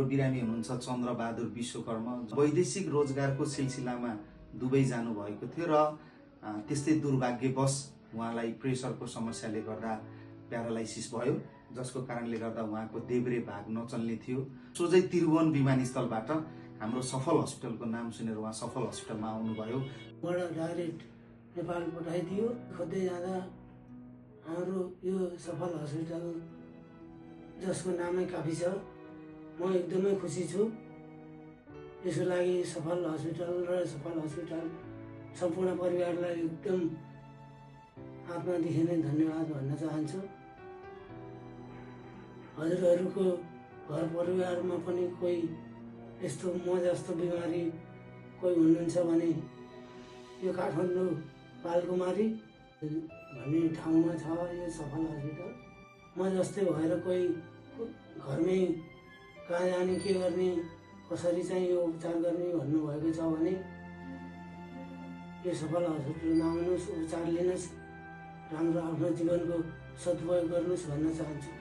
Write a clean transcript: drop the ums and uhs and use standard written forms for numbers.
बिरामी हुनुहुन्छ चन्द्रबहादुर विश्वकर्मा, वैदेशिक रोजगारको सिलसिलामा दुबई जानुभएको थियो र त्यस्तै दुर्भाग्यवश उहाँलाई प्रेसरको समस्याले गर्दा प्यारालाइसिस भयो, जसको कारणले गर्दा उहाँको देब्रे भाग नचल्ने थियो। सोझै त्रिभुवन विमानस्थलबाट हाम्रो सफल हस्पिटलको नाम सुनेर उहाँ सफल हस्पिटलमा आउनुभयो। बाट डाइरेक्ट नेपाल पठाइदियो। खोज्दै जाँदा हाम्रो यो सफल हस्पिटल, जसको नामै काफी छ, म एकदमै खुसी छु। यसको लागि सफल हस्पिटल र सफल हस्पिटल सम्पूर्ण परिवारलाई एकदम आत्मादेखि नै धन्यवाद भन्न चाहन्छु। हजुरहरूको घर परिवारमा पनि कोही यस्तो म जस्तो बिमारी कोही हुनुहुन्छ भने यो काठमाडौँ बालकुमारी भन्ने ठाउँमा छ यो सफल हस्पिटल। म जस्तै भएर कोही घरमै कहाँ जाने, के गर्ने, कसरी चाहिँ यो उपचार गर्ने भन्नुभएको छ भने यो सफल हस्पिटलमा आउनुहोस्, उपचार लिनुहोस्, राम्रो आफ्नो जीवनको सदुपयोग गर्नुहोस् भन्न चाहन्छु।